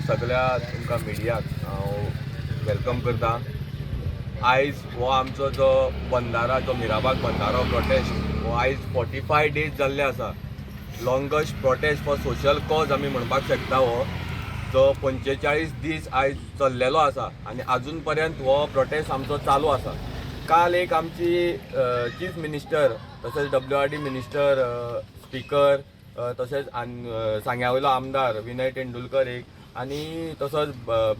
सगळ्या तुमकां मिडियाक हांव welcome करता. आयज हो आमचो जो बंदारा, जो मिराबाग बंदारो प्रोटेस्ट, हो आयज 45 डेज जाल्ले आसा. Longest protest for social cause आमी म्हणपाक शकता. हो जो 45 दीस आयज चल्लेलो आसा आनी आजून पर्यंत हो प्रोटेस्ट आमचो चालू आसा. काल एक आमची चीफ मिनिस्टर, तशेंच डब्ल्यूआरडी मिनिस्टर, स्पीकर, तशेंच सांग्या वयलो आमदार विनय तेंडुलकर एक आनी तसोच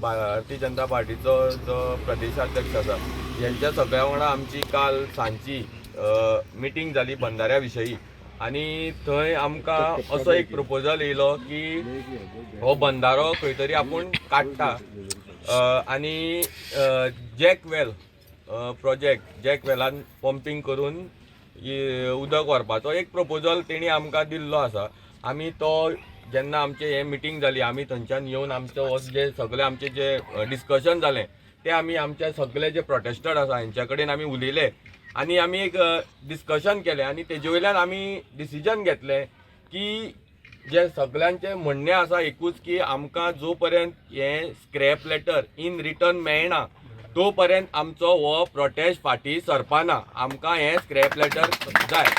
भारतीय जनता पार्टीचो जो प्रदेशाध्यक्ष आसा, हेंच्या सगळ्या वांगडा आमची काल सांजची मिटींग जाली बंदाऱ्या विशयी. आनी थंय आमकां असो एक प्रपोजल येयलो की हो बंदारो खंय तरी आपूण काडटा आनी जॅक वेल प्रोजेक्ट, जॅक वेलान पंपींग करून उदक व्हरपाचो एक प्रपोजल तेणी आमकां दिल्लो आसा. आमी तो जेन्ना आमचें हें मिटींग जाली, आमी थंयच्यान येवन आमचो हो जे सगळे आमचे जे डिस्कशन जालें, ते आमी आमचे सगळे जे प्रोटेस्टर आसा हेंच्या कडेन आमी उलयले आनी आमी एक डिस्कशन केलें. आनी तेजे वयल्यान आमी डिसिजन घेतलें की जे सगळ्यांचें म्हणणें आसा एकूच की आमकां जो पर्यंत हें स्क्रॅप लेटर इन रिटर्न मेळना, तो पर्यंत आमचो हो प्रोटेस्ट फाटीं सरपाना. आमकां हें स्क्रॅप लेटर जाय.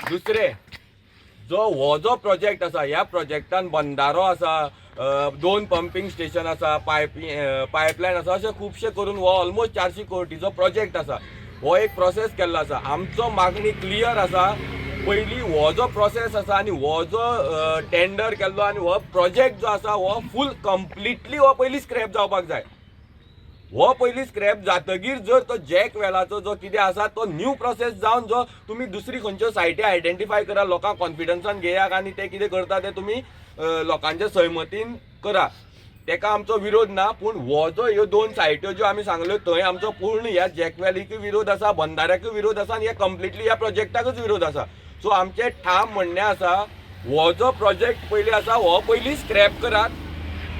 दुसरें, जो हो जो प्रोजेक्ट आसा, ह्या प्रोजेक्टान बंदारो आसा, दोन पंपींग स्टेशन आसा, पायपलायन आसा, अशें खुबशे करून हो ऑलमोस्ट 400 कोटीचो प्रोजेक्ट आसा. हो एक प्रोसेस केल्लो आसा. आमचो मागणी क्लियर आसा. पयली हो जो प्रोसेस आसा आनी हो जो टेंडर केल्लो आनी हो प्रोजेक्ट जो आसा, हो फूल कंप्लिटली हो पयली स्क्रॅप जावपाक जाय. हो पयली स्क्रॅप जातगीर जर तो जॅक वेलाचो जो कितें आसा, तो न्यू प्रोसेस जावन जो तुमी दुसरी खंयच्यो सायटी आयडेंटिफाय करा, लोकांक कॉन्फिडन्सान घेयात आनी ते कितें करता ते तुमी लोकांच्या सहमतीन करा, तेका आमचो विरोध ना. पूण हो जो ह्यो दोन सायट्यो ज्यो आमी सांगल्यो, थंय आमचो पूर्ण ह्या जॅक वेलीकूय विरोध आसा, बंदाऱ्याकूय विरोध आसा आनी ह्या कंप्लिटली ह्या प्रोजेक्टाकूच विरोध आसा. सो आमचें ठाम म्हणणें आसा, हो जो प्रोजेक्ट पयलीं आसा, हो पयलीं स्क्रॅप करात.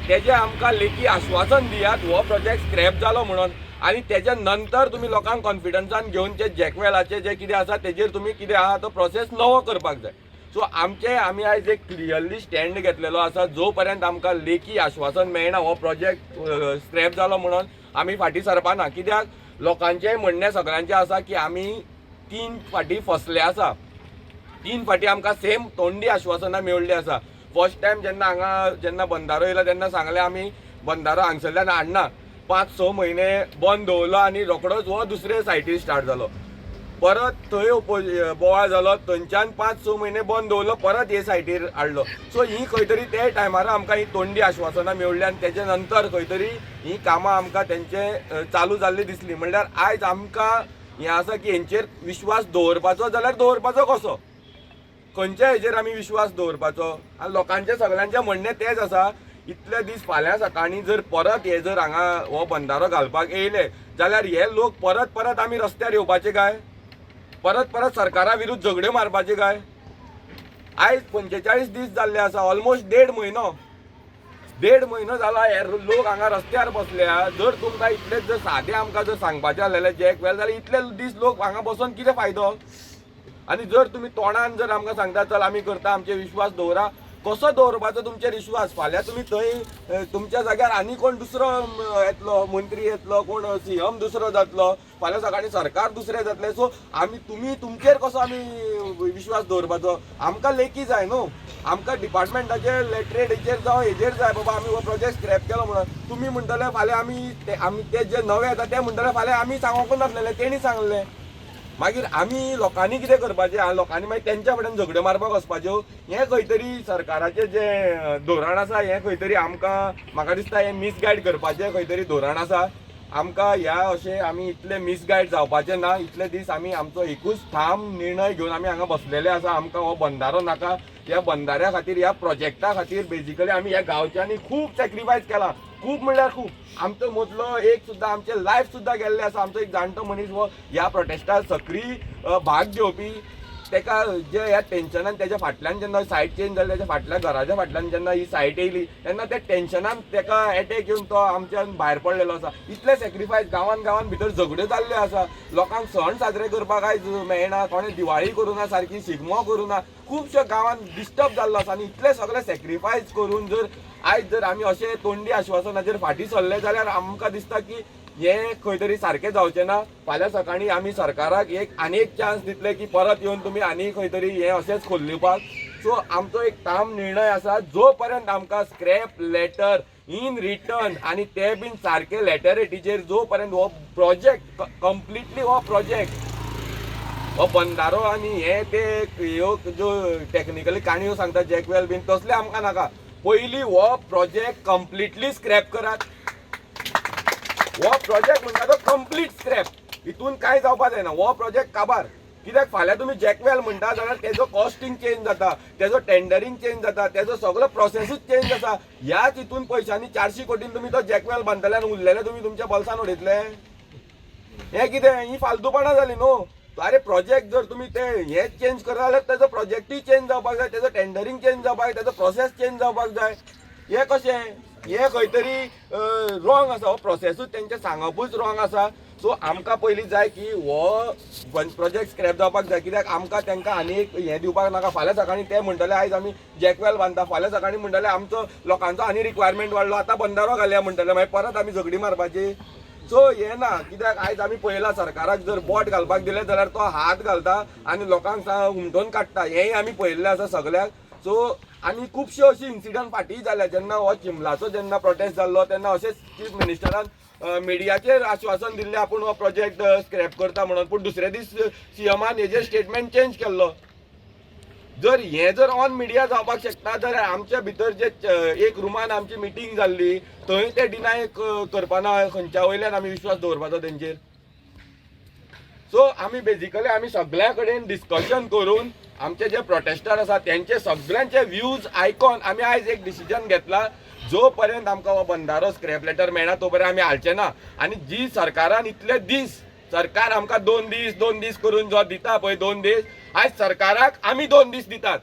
तेजें आमकां लेखी आश्वासन दियात, हो प्रोजेक्ट स्क्रॅप जालो म्हणून. आनी तेज्या नंतर तुमी लोकांक कॉन्फिडन्सान घेवन जे जॅकवेलाचे जे कितें आसा, तेजेर तुमी कितें आहा तो प्रोसेस नवो करपाक जाय. सो आमचे आमी आयज एक क्लियरली स्टँड घेतलेलो आसा, जो पर्यंत आमकां लेखी आश्वासन मेळना हो प्रोजेक्ट स्क्रॅप जालो म्हणून, आमी फाटीं सरपाना. कित्याक लोकांचें म्हणणें सगळ्यांचें आसा की आमी तीन फाटीं फसले आसा. तीन फाटी आमकां सेम तोंडी आश्वासनां मेळिल्लीं आसा. फर्स्ट टायम जेन्ना हांगा जेन्ना बंदारो येयलो, तेन्ना सांगलें आमी बंदारो हांगसरल्यान हाडना. 5-6 म्हयने बंद दवरलो आनी रोखडोच हो दुसरे सायटीर स्टार्ट जालो. परत थंय बोवाळ जालो, थंयच्यान 5-6 म्हयने बंद दवरलो, परत हे सायटीर हाडलो. सो ही खंय तरी ते टायमार आमकां ही तोंडी आश्वासनां मेळ्ळी आनी तेजे नंतर खंय तरी ही कामां आमकां तेंचे चालू जाल्ली दिसली. म्हणल्यार आयज आमकां हें आसा की हेंचेर विश्वास दवरपाचो जाल्यार दवरपाचो कसो? खंयच्या हेजेर आमी विश्वास दवरपाचो? आनी लोकांचें सगळ्यांचें म्हणणें तेंच आसा, इतले दीस फाल्यां सकाळीं जर परत हे जर हांगा हो बंदारो घालपाक येयले जाल्यार हे लोक परत परत आमी रस्त्यार येवपाचे काय? परत परत सरकारा विरुद्ध झगड्यो मारपाचे काय? आयज 45 दीस जाल्ले आसा, ऑलमोस्ट देड म्हयनो, देड म्हयनो जाला हे लोक हांगा रस्त्यार बसल्या. जर तुमकां इतलेच जर सादें आमकां जर सांगपाचें आसलेलें जॅक वेल, जाल्यार इतले दीस लोक हांगा बसोन कितें फायदो? आनी जर तुमी तोंडान जर आमकां सांगता, चल आमी करता, आमचेर विश्वास दवरा, कसो दवरपाचो तुमचेर विश्वास? फाल्यां तुमी थंय तुमच्या जाग्यार आनी कोण दुसरो येतलो, मंत्री येतलो, कोण सीएम दुसरो जातलो, फाल्यां सकाळीं सरकार दुसरें जातलें. सो आमी तुमी तुमचेर कसो आमी विश्वास दवरपाचो? आमकां लेखी जाय न्हू. आमकां डिपार्टमेंटाचे लेटरेडीचेर जावं हेजेर जाय, बाबा आमी हो प्रोजेक्ट स्क्रॅप केलो म्हणून. तुमी म्हणटले फाल्यां आमी ते आमी ते जे नवे येता ते म्हणटले फाल्यां आमी सांगूंक नासलेले, तेणी सांगलें. मागीर आमी लोकांनी कितें करपाचें? लोकांनी मागीर तेंच्या फुड्यान झगड्यो मारपाक वचपाच्यो? हें खंय तरी सरकाराचें जें धोरण आसा, हें खंय तरी आमकां म्हाका दिसता हें मिसगायड करपाचें खंय तरी धोरण आसा. आमकां ह्या अशें आमी इतले मिसगायड जावपाचें ना. इतले दीस आमी आमचो एकूच ठाम निर्णय घेवन आमी हांगा बसलेले आसा. आमकां हो बंदारो नाका. ह्या बंदाऱ्या खातीर, ह्या प्रोजेक्टा खातीर बेजिकली आमी ह्या गांवच्यांनी खूब सॅक्रिफायस केला. खूब म्हणल्यार खूब. आमचो मदलो एक सुद्दां आमचें लायफ सुद्दां गेल्लें आसा. आमचो एक जाणटो मनीस हो ह्या प्रोटेस्टार सक्रीय भाग घेवपी, तेका जे ह्या टेन्शनान तेज्या फाटल्यान जेन्ना सायट चेंज जाली, तेज्या फाटल्यान घराच्या फाटल्यान जेन्ना ही सायट येयली, तेन्ना त्या टेन्शनान तेका एटॅक येवन तो आमच्यान भायर पडलेलो आसा. इतले सॅक्रिफायस, गांवान गांवान भितर झगड्यो जाल्ल्यो आसा. लोकांक सण साजरे करपाक आयज मेळना, कोणें दिवाळी करूं ना सारकी, शिगमो करूं ना, खुबश्या गांवान डिस्टर्ब जाल्लो आसा. आनी इतले सगळे सॅक्रिफायस करून जर आयज जर आमी अशें तोंडी आश्वासनाचेर फाटीं सरले जाल्यार आमकां दिसता की हें खंय तरी सारकें जावचें ना. फाल्यां सकाळीं आमी सरकाराक एक आनी एक चान्स दितले की परत येवन तुमी आनी खंय तरी हें अशेंच खोल्लिवपाक. सो आमचो एक ठाम निर्णय आसा, जो पर्यंत आमकां स्क्रॅप लेटर इन रिटर्न आनी ते बीन सारके लेटरेटीचेर जो पर्यंत हो प्रोजेक्ट कंप्लिटली हो प्रोजेक्ट हो बंदारो आनी हे ते ह्यो ज्यो टॅक्निकली काणयो सांगता जॅकवेल बीन तसले आमकां नाका. पयलीं हो प्रोजेक्ट कंप्लिटली स्क्रॅप करात. हो प्रोजेक्ट म्हणटा तो कंप्लीट स्क्रॅप, हितून कांय जावपा जायना. हो प्रोजेक्ट काबार कित्याक फाल्यां तुमी जॅकवेल म्हणटा जाल्यार तेजो कॉस्टींग चेंज जाता, तेजो टेंडरींग चेंज जाता, तेजो सगळो प्रोसेसूच चेंज आसा. ह्याच हितून पयशांनी 400 कोटीन तुमी तो जॅकवेल बांदतले आनी उरलेले तुमी तुमच्या बोल्सान उडयतले. हें कितें ही फालतूपणां जाली न्हू. अरे प्रोजेक्ट जर तुमी ते हे चेंज करता जाल्यार तेजो प्रोजेक्टूय चेंज जावपाक जाय, तेजो टेंडरींग चेंज जावपाक जाय, तेजो प्रोसेस चेंज जावपाक जाय. हें कशें हें खंय तरी रॉंग आसा. हो प्रोसेसूच तेंचें सांगपूच रॉंग आसा. सो आमकां पयलीं जाय की हो प्रोजेक्ट स्क्रॅप जावपाक जाय, कित्याक आमकां तांकां आनी एक हें दिवपाक नाका. फाल्यां सकाळीं ते म्हणटले आयज आमी जॅकवेल बांदता, फाल्यां सकाळीं म्हणटले आमचो लोकांचो आनी रिक्वायरमेंट वाडलो, आतां बंदारो घालया म्हणटले, मागीर परत आमी झगडी मारपाची. सो हें ना, कित्याक आयज आमी पळयलां सरकाराक जर बोट घालपाक दिलें जाल्यार तो हात घालता आनी लोकांक हुमटोवन काडटा, हेंय आमी पळयल्लें आसा सगळ्याक. सो आनी खुबशे अशी इन्सिडंट फाटीं जाल्या, जेन्ना हो चिंबलाचो जेन्ना प्रोटेस्ट जाल्लो तेन्ना अशेंच चीफ मिनिस्टरान मिडियाचेर आश्वासन दिल्लें आपूण हो प्रोजेक्ट स्क्रॅप करता म्हणून, पूण दुसरे दीस सीएमान हेजेर स्टेटमेंट चेंज केल्लो. जर हें जर ऑन मिडिया जावपाक शकता जाल्यार आमच्या भितर जे एक रुमान आमची मिटींग जाल्ली थंय ते डिनाय करपाना, खंयच्या वयल्यान आमी विश्वास दवरपाचो तेंचेर? सो आमी बेजिकली आमी सगळ्या कडेन डिस्कशन करून आमचे जे प्रोटेस्टर आसा तेंचे सगळ्यांचे व्यूज आयकोन आमी आयज एक डिसिजन घेतला, जो पर्यंत आमकां हो बंदारो स्क्रॅप लेटर मेळना तो पर्यंत आमी हालचे ना. आनी जी सरकारान इतले दीस सरकार आमकां 2 दीस 2 दीस करून जो दिता पळय 2 दीस, आयज सरकाराक आमी 2 दीस दितात.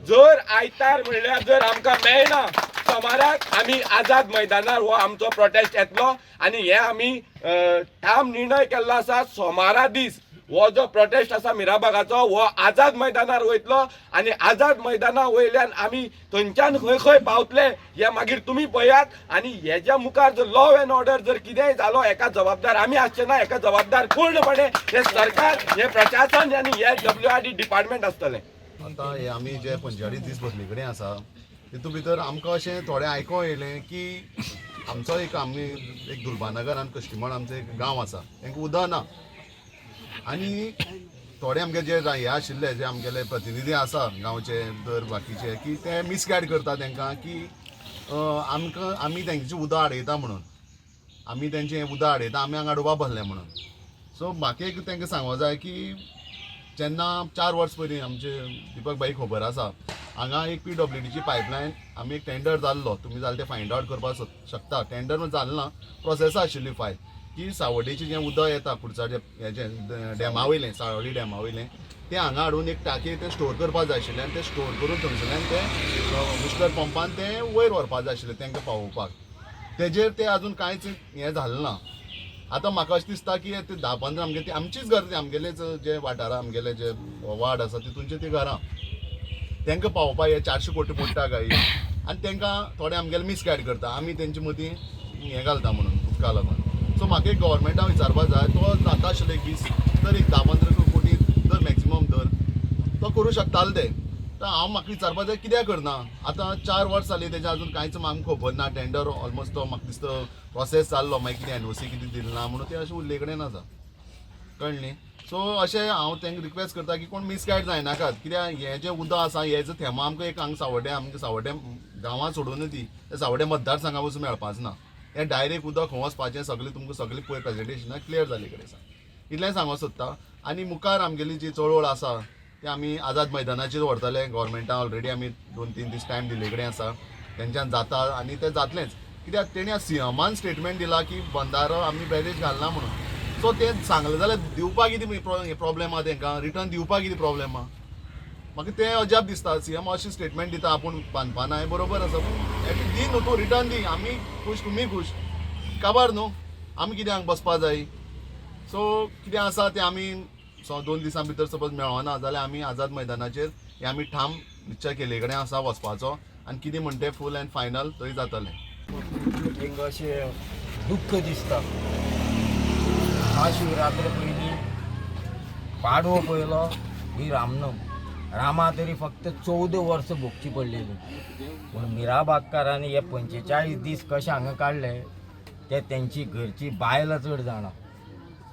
जर आयतार म्हणल्यार जर आमकां मेळना, सोमाराक आमी आझाद मैदानार हो आमचो प्रोटेस्ट येतलो आनी हे आमी ठाम निर्णय केल्लो आसा. सोमारा दीस हो जो प्रोटेस्ट आसा मिराबागाचो हो आझाद मैदानार वयतलो आनी आझाद मैदाना वयल्यान आमी थंयच्यान खंय खंय पावतले हे मागीर तुमी पळयात. आनी हेज्या मुखार जर लॉ एंड ऑर्डर जर कितेंय जालो हेका जबाबदार आमी आसचे ना, हेका जबाबदार पूर्णपणे हे सरकार, हे प्रशासन आनी हे WRD department आसतलें. आतां हे आमी जे 45 दीस बसले कडेन आसा तितून भितर आमकां अशें थोडें आयकोंक येयलें की आमचो एक आमी एक दुर्बानगर आनी कश्टीमळ आमचो एक गांव आसा, तांकां उदक ना. आनी थोडे आमगे जे हे आशिल्ले जे आमगेले प्रतिनिधी आसा गांवचे दर बाकीचे की ते मिसगायड करता तांकां की आमकां आमी तेंचे उदक आडयता म्हणून, आमी तेंचें उदक आडयता, आमी हांगा आडोवपा बसले म्हणून. सो म्हाका एक तांकां सांगूंक जाय की जेन्ना 4 वर्स पयलीं आमचे दिपक भाई खबर आसा, हांगा एक PWDची पायपलायन आमी एक टेंडर जाल्लो, तुमी जाल्यार तें फायंड आवट करपाक शकता. टेंडर जालें ना, प्रोसेसा आशिल्ली फायल की सावड्डेचें जें उदक येता कुडचाचे हेजें डॅमा वयलें, साळवली डॅमा वयलें, तें हांगा हाडून एक टाकयेक तें स्टोर करपाक जाय आशिल्लें आनी तें स्टोर करून थंयसरल्यान तें बुस्टर पंपान तें वयर व्हरपाक जाय आशिल्लें तांकां पावोवपाक. तेजेर तें आजून कांयच हें जालें ना. आतां म्हाका अशें दिसता की ते 10-15 आमगे ती आमचीच घर, ती आमगेलेच जे वाठारा आमगेले जे वार्ड आसा तितूनचे ती घरां तांकां पावोवपाक हे 400 कोटी मोडटा काय आनी तांकां थोडे आमगेले मिसगायड करता, आमी तेंचे मदीं हें घालता म्हणून उदका लागून. सो म्हाका एक गव्हर्मेंटाक विचारपाक जाय, तो जाता आशिल्लो एक 20 तर एक 10-15 कोटी धर मॅक्सिमम धर तो करूं शकताले ते. तर हांव म्हाका विचारपाक जाय कित्याक करना. आतां 4 वर्स जालीं तेजें आजून कांयच आमकां खबर ना. टेंडर ऑलमोस्ट तो म्हाका दिसता प्रोसेस जाल्लो, मागीर कितें NOC कितें दिलें ना म्हणून तें अशें उरले कडेन आसा, कळ्ळें न्ही. सो अशें हांव तांकां रिक्वेस्ट करता की कोण मिसगायड जायनाकात, कित्याक हें जें उदक आसा हें जो थेंबो आमकां एक हांगा सावड्डें आमकां सावड्डें गांवांत सोडून दी ते सावड्डें मतदारसंघा पसून मेळपाच ना. हें डायरेक्ट उदक खंय वचपाचें सगळें तुमकां सगळें पळय प्रेजेंटेशनाक क्लियर जाल्ले कडेन आसा. इतलें सांगूंक सोदता. आनी मुखार आमगेली जी चळवळ आसा ती आमी आझाद मैदानाचेर व्हरतले. गव्हर्मेंटान ऑलरेडी आमी 2-3 दीस टायम दिल्ले कडेन आसा, तेंच्यान जाता आनी तें जातलेंच. कित्याक तेणी सीएमान स्टेटमेंट दिला की बंदारो आमी बॅरेज घालना म्हणून. सो तें सांगलें जाल्यार दिवपाक कितें प्रॉब्लेम आहा तेंकां, रिटर्न दिवपाक कितें प्रॉब्लेम आहा? म्हाका तें अजाप दिसता. सीएम अशें स्टेटमेंट दिता आपूण बांदपाना, हें बरोबर आसा, पूण एटलीस्ट दी न्हू तूं रिटर्न दी, आमी खूश तुमी खूश, काबार न्हू आमी कित्याक बसपा जाय. सो कितें आसा तें आमी 2 दिसां भितर सपोज मेळना जाल्यार आमी आझाद मैदानाचेर हे आमी ठाम निश्चय केल्ले कडेन आसा वचपाचो. आनी कितें म्हणटा तें फूल अँड फायनल थंय जातलें. एक अशें दुख्ख दिसता. महाशिवरात्र पयली, पाडवो पयलो, ही रामनम. रामा तरी फक्त 14 वर्सां भोगची पडलेली, पूण मिराबागकारांनी हे 45 दीस कशे हांगा काडले ते तेंची घरची बायलां चड जाणा,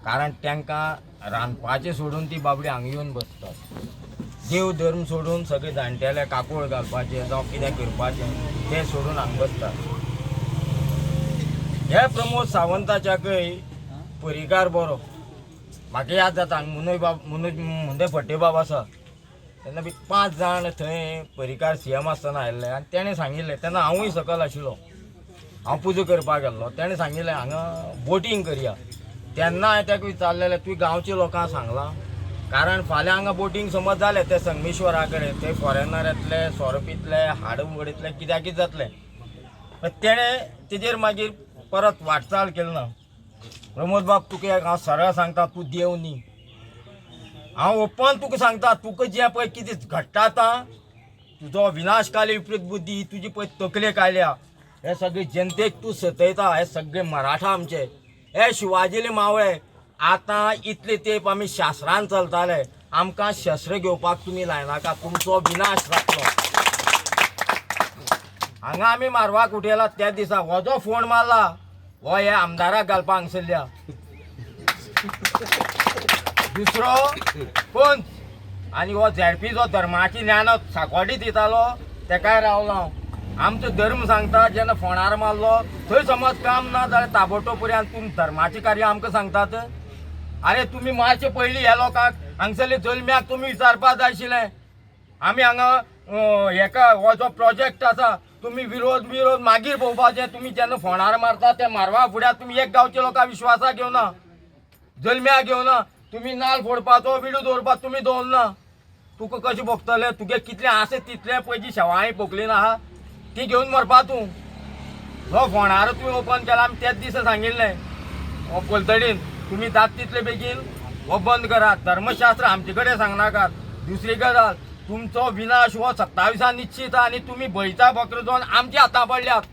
कारण तांकां रांदपाचें सोडून ती बाबडी हांगा येवन बसतात. देव धर्म सोडून सगळे जाणटेले काकोळ घालपाचें जावं कितें करपाचें तें सोडून हांगा बसतात. हे प्रमोद सावंताच्याकय परिकार बरो म्हाका याद जाता. हांगा मनोज बाब, मनोज मुंडे फट्टे बाब आसा, तेन्ना बी 5 जाण थंय परिकार सीएम आसतना आयिल्ले आनी तेणें सांगिल्लें, तेन्ना हांवूय सकयल आशिल्लो, हांव पुजा करपाक गेल्लो. तेणें सांगिल्लें हांगा बोटींग करया. तेन्ना हांवें ताका विचारलेलें, तुवें गांवच्या लोकांक सांगलां? कारण फाल्यां हांगा बोटींग समज जालें ते संगमेश्वरा कडेन थंय फॉरेनर येतले, सोरो पितले, हाड उडयतले, कित्याकूच जातलें. तेणें तेजेर मागीर परत वाटचाल केली ना. प्रमोद बाब, तुका एक हांव सरळ सांगता, तूं देव न्ही. हांव ओपन तुका सांगता, तुका जें पळय कितें घडटा आतां, तुजो विनाशकाली विपरीत बुद्धी ही तुजी पळय तकलेक आयल्या. हे सगळे जनतेक तूं सतयता. हे सगळे मराठा आमचे, हे शिवाजीले मावळे. आतां इतले तेंप आमी शास्त्रान चलताले, आमकां शस्त्र घेवपाक तुमी लायनाका, तुमचो विनाश जातलो. हांगा आमी मारवाक उठयला त्या दिसा हो जो फोन मारला हो हे आमदाराक घालपाक हांगसरल्या. दुसरो पंच आनी हो झेडपी जो धर्माची ज्ञान साकोटी दितालो तेकाय रावलो हांव. आमचो धर्म सांगता, जेन्ना फोणार मारलो थंय समज काम ना जाल्यार ताबडतोब पर्यंत तुमी धर्माचें कार्य आमकां सांगतात. आरे तुमी मारचे पयलीं ह्या लोकांक हांगसरले जल्म्याक तुमी विचारपाक जाय आशिल्लें. आमी हांगा हेका हो जो प्रोजेक्ट आसा तुमी विरोध विरोध मागीर पळोवपाचें. तुमी जेन्ना फोणार मारता ते मारवा फुड्याक तुमी एक गांवच्या लोकांक विश्वासाक घेवना, जल्म्याक घेवना. तुमी नाल फोडपाचो विडो दवरपाक तुमी दवरना. तुका कशें भोगतलें? तुगे कितलें आसा तितलें पळय, जी शेवाळी पोकली ना आहा ती घेवन मरपा तूं. जो फोणार तुवें ओपन केला, आमी तेच दिसा सांगिल्लें हो पलतडीन तुमी जाता तितले बेगीन हो बंद करात. धर्मशास्त्र आमचे कडेन सांगनाकात. दुसरी गजाल, तुमचो विनाश हो 27 निश्चित आनी तुमी भंयचा बकरो जावन आमच्या हाता पडल्यात.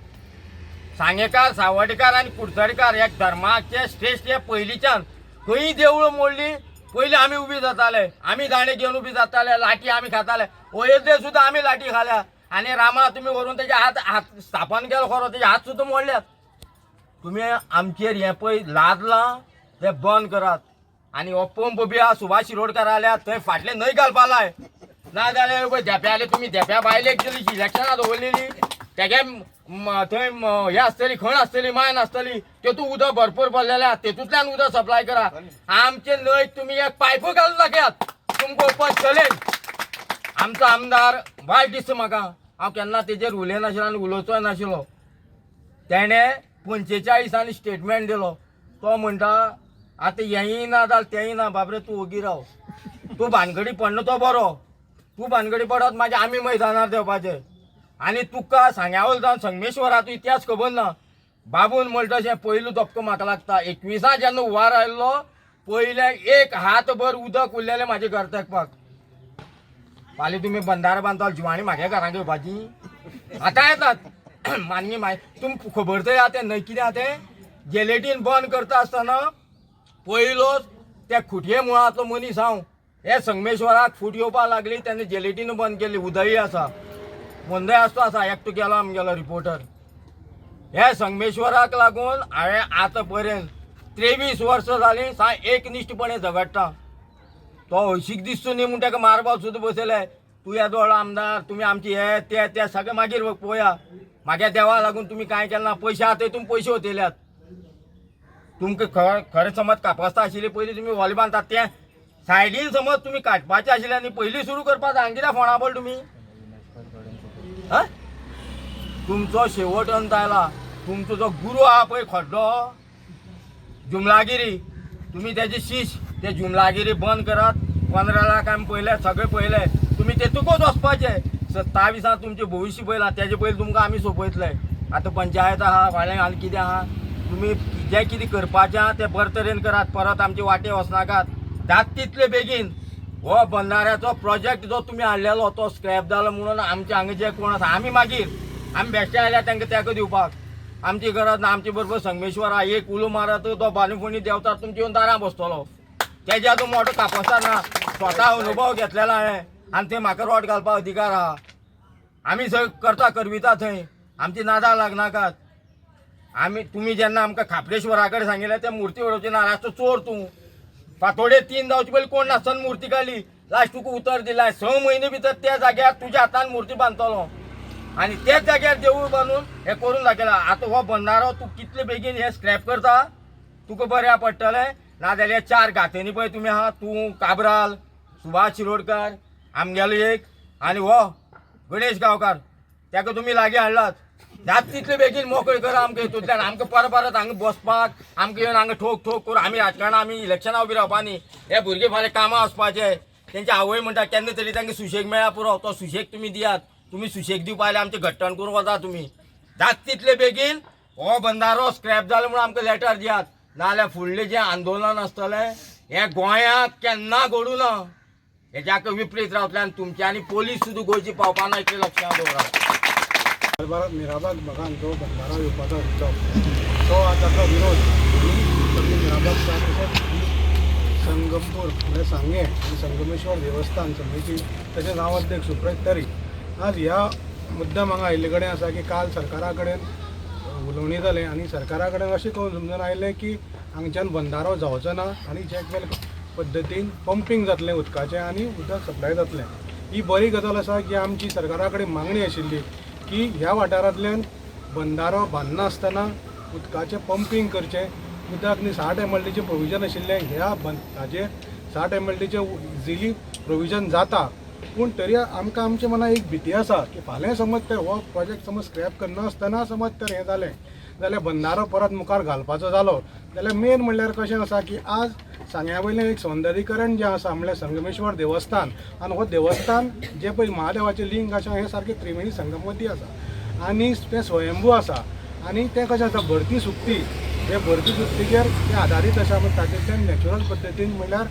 सांगेकार, सावडकार आनी कुडचडकार ह्या धर्माचे श्रेश्ठ हे पयलींच्यान. खंयी देवळां मोडली पयलीं आमी उबी जाताले, आमी दांडे घेवन उबी जाताले, लाठी आमी खाताले. अयोध्ये सुद्दां आमी लाठी खाल्या. आनी रामा तुमी व्हरून तेजे हात हात स्थापन केलो खरो, तेजे हात सुद्दां मोडल्यात. तुमी आमचेर हें पळय लादलां तें बंद करात. आनी हो पंप बी आहा सुभाष शिरोडकर आल्या थंय फाटले न्हंय घालपा लाय, ना जाल्यार पळय धेंप्या आले तुमी धेंप्या बायलेक दिली इलेक्शनां दवरलेली, तेगे थंय हें आसतली, खण आसतली, मायन आसतली, तेतूंत उदक भरपूर भरलेलें आहा, तेतूंतल्यान उदक सप्लाय करा. आमचे न्हंयक तुमी एक पायपूय घालून दाखयात, तुमकां ओपन चॅलेंज. आमचो आमदार वायट दिसता म्हाका, हांव केन्ना तेजेर उलयनाशिल्लो आनी उलोवचोय नाशिल्लो. तेणें 45 स्टेटमेंट दिलो. तो म्हणटा आतां हेंय ना जाल्यार तेंय ना. बाबरे तूं ओगी राव, तूं भानगडी पडना तो बरो. तूं भानगडी पडत मागीर आमी मैदानार देंवपाचें. आनी तुका सांग्या वयलो जावन संगमेश्वराचो इतिहास खबर ना. बाबून म्हणटा तशें पयलो धपको म्हाका लागता. 21 जेन्ना हुंवार आयिल्लो पयले एक हातभर उदक उरलेलें म्हाजे घर तेकपाक. फाल्यां तुमी बंदारा बांदता, जिवाणी म्हागे घरांत घेवपाची आतां येतात मानगी. मागीर तुमकां खबर तरी आहा तें न्हय कितें आहा तें. जेलेटीन बंद करता आसतना पयलो त्या खुटये मुळांतलो मनीस हांव. हे संगमेश्वराक फूट येवपाक लागली तेन्ना जेलेटीन बंद केली. उदयी आसा, मंदय आसतो आसा, एकटो गेलो आमगेलो रिपोर्टर. हे संगमेश्वराक लागून हांवें आतां पर्यंत 23 वर्सां जालीं सा एकनिश्ठपणे झगडटा. तो हळशीक दिसचो न्ही म्हूण ताका मारपाक सुद्दां बसयले. तूं येदो व्हडलो आमदार, तुमी आमची हे ते ते सगळें मागीर पळोवया. म्हागे देवा लागून तुमी कांय केलें ना. पयशे आतां तुमी पयशे वतयल्यात. तुमकां खरें समज कापस्ता आशिल्ली पयलीं तुमी वॉल बांदतात तें सायडीन समज तुमी काडपाचें आशिल्लें आनी पयलीं सुरू करपाक हांगा कित्याक फोंडा पडले तुमी? हा, तुमचो शेवट अंत आयला. तुमचो जो गुरू आहा पळय खड्डो जुमलागिरी, तुमी तेजे शीश ते जुमलागिरी बंद करात. 15 लाख आमी पळयले, सगळे पळयले, तुमी तेतूकच वचपाचे. 27 तुमचें भविश्य पळयलां, तेजे पयलीं तुमकां आमी सोंपयतले. आतां पंचायत आहा फाल्यां आनी कितें आहा, तुमी जें कितें करपाचें आहा तें बरे तरेन करात. परत आमचे वाटे वचनाकात. जाता तितले बेगीन हो बंदाऱ्याचो प्रोजेक्ट जो तुमी हाडलेलो तो स्क्रॅप जालो म्हणून आमचे हांगा जे कोण आसा आमी मागीर आमी बेश्टे आयल्या तांकां तेंको दिवपाक आमची गरज ना. आमचे बरोबर संगमेश्वर आहा, एक उलो मारत तो बांदूफणी देंवता तुमचे येवन दारां बसतलो. तेज्या तूं मोटो कापसार ना, स्वता अनुभव घेतलेलो हांवें आनी थंय म्हाका रोट घालपाक अधिकार आहा. आमी सगळें करता करविता थंय आमची नादा लागनाकात. आमी तुमी जेन्ना आमकां खापडेश्वरा कडेन सांगिल्लें ते मुर्ती उडोवची ना, रातचो चोर तूं. फातोडे 3 जावचे पयलीं कोण नासतना मुर्ती काडली, लास्ट तुका उतर दिलां 6 म्हयने भितर त्या जाग्यार तुज्या हातान मुर्ती बांदतलो आनी त्याच जाग्यार देवूळ बांदून हें करून दाखयलां. आतां हो बंदारो तूं कितले बेगीन हे स्क्रॅप करता तुका बऱ्या पडटलें, नाजाल्यार 4 गांथनी पळय तुमी आहा, तूं काब्राल, सुभाष शिरोडकर आमगेलो एक आनी हो गणेश गांवकार, ताका तुमी लागीं हाडलात. जात तितले बेगीन मोकळी करा आमकां हितूंतल्यान. आमकां परत परत हांगा बसपाक आमकां येवन हांगा ठोक ठोक करून आमी राजकारणां आमी इलेक्शनां उबी रावपा न्ही. हे भुरगे फाल्यां कामां वचपाचे, तेंचे आवय म्हणटा केन्ना तरी तांकां सुशेग मेळ्ळा पुरो, तो सुशेग तुमी दियात. तुमी सुशेग दिवपा आयल्यार आमचें घट्टण करून वता तुमी. जात तितले बेगीन हो बंदारो स्क्रॅप जालो म्हणून आमकां लेटर दियात, नाजाल्यार फुडलें जें आंदोलन आसतलें हें गोंयांत केन्ना घडूं ना, हेज्याक विपरीत रावतलें आनी तुमच्यांनी पोलीस सुद्दां गोंयची पावपा ना इतलें लक्षांत दवरात. मिराबाग भागान जो बंदारो येवपाचो आशिल्लो तो आज ताचो विरोध आनी सगळी मिराबाग तशेंच संगमपूर म्हळ्यार सांगें आनी संगमेश्वर देवस्थान समिती तशेंच हांव अध्यक्ष सुप्रत तारी आज ह्या मुद्दाम हांगा आयिल्ले कडेन आसा की काल सरकारा कडेन उलोवणी जालें आनी सरकारा कडेन अशें करून समजून आयलें की हांगच्यान बंदारो जावचो ना आनी चॅकवेल पद्दतीन पंपींग जातलें उदकाचें आनी उदक सप्लाय जातलें. ही बरी गजाल आसा की आमची सरकारा कडेन मागणी आशिल्ली की ह्या वाठारांतल्यान बंदारो बांदनासतना उदकाचें पंपींग करचें. उदक न्ही 60 MLDचें प्रोविजन आशिल्लें, ह्या हाजेर 60 MLDचें इजिली प्रोविजन जाता, पूण तरी आमकां आमच्या मनाक एक भिती आसा की फाल्यां समज तर हो प्रोजेक्ट समज स्क्रॅप करनासतना समज तर हें जालें जाल्यार बंदारो परत मुखार घालपाचो जालो जाल्यार मेन म्हणल्यार कशें आसा की आज सांग्या वयलें एक सौंदर्यीकरण जें आसा म्हणल्यार संगमेश्वर देवस्थान आनी हो देवस्थान जें पळय महादेवाचें लिंग आसा हें सारकें त्रिवेणी संगमती आसा आनी तें स्वयंभू आसा आनी तें कशें आसा भरती सुक्ती, हे भरती सुक्तीचेर तें आदारीत आसा. तातूंतल्यान नॅचरल पद्दतीन म्हणल्यार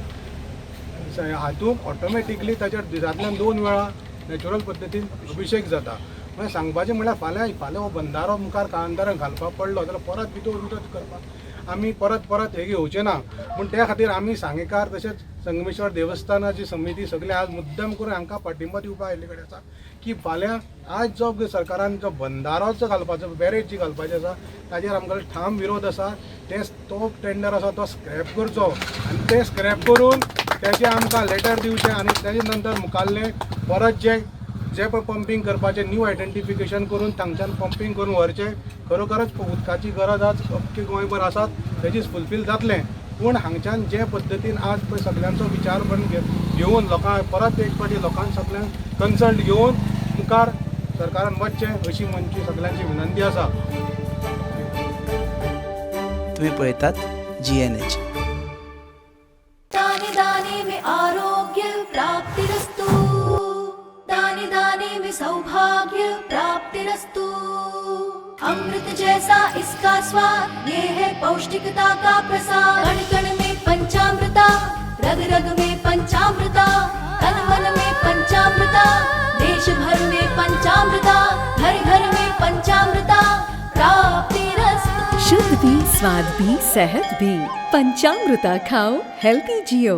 हातूंत ऑटोमॅटिकली ताचेर दिसांतल्यान 2 वेळा नॅचरल पद्दतीन अभिशेक जाता. म्हळ्यार सांगपाचें म्हणल्यार फाल्यां फाल्यां हो बंदारो मुखार काळांतरान घालपाक पडलो जाल्यार परत भितर विरोध करपाक आमी परत परत हें घेवचें ना. पूण त्या खातीर आमी सांगेकार तशेंच संगमेश्वर देवस्थानाची समिती सगळे आज मुद्दम करून हांकां पाठिंबो दिवपाक आयिल्ले कडेन आसा की फाल्यां आज जो सरकारान जो बंदारोचो घालपाचो बॅरेज जी घालपाची आसा ताजेर आमकां ठाम विरोध आसा. ते तो टेंडर आसा तो स्क्रॅप करचो आनी ते स्क्रॅप करून तेजें आमकां लेटर दिवचें आनी तेजे नंतर मुखाल्लें परत जे जे पळय पंपींग करपाचें न्यू आयडेंटिफिकेशन करून तांच्यान पंपींग करून व्हरचें. खरोखरच उदकाची गरज आज अख्खे गोंयभर आसात तेजी फुलफील जातलें, पूण हांगच्यान जे पद्दतीन आज पळय सगल्यांचो विचार करून घेवन लोकांक परत एक फावटी लोकांक सगल्यांक कन्सल्ट घेवन मुखार सरकारान वचचें अशी मनची सगल्यांची विनंती आसा. तुम्ही पळयतात GNH. दाने दाने में आरोग्य प्राप्तिरस्तु, दाने दाने में सौभाग्य प्राप्तिरस्तु. अमृत जैसा इसका स्वाद, ये है पौष्टिकता का प्रसाद. कण कण में पंचामृता, रग रग में पंचामृता, तन मन में पंचामृता, देश भर में पंचामृता, घर घर में पंचामृता प्राप्तिरस्तु. शुद्ध भी, स्वाद भी, सेहत भी, पंचामृता खाओ, हेल्दी जियो.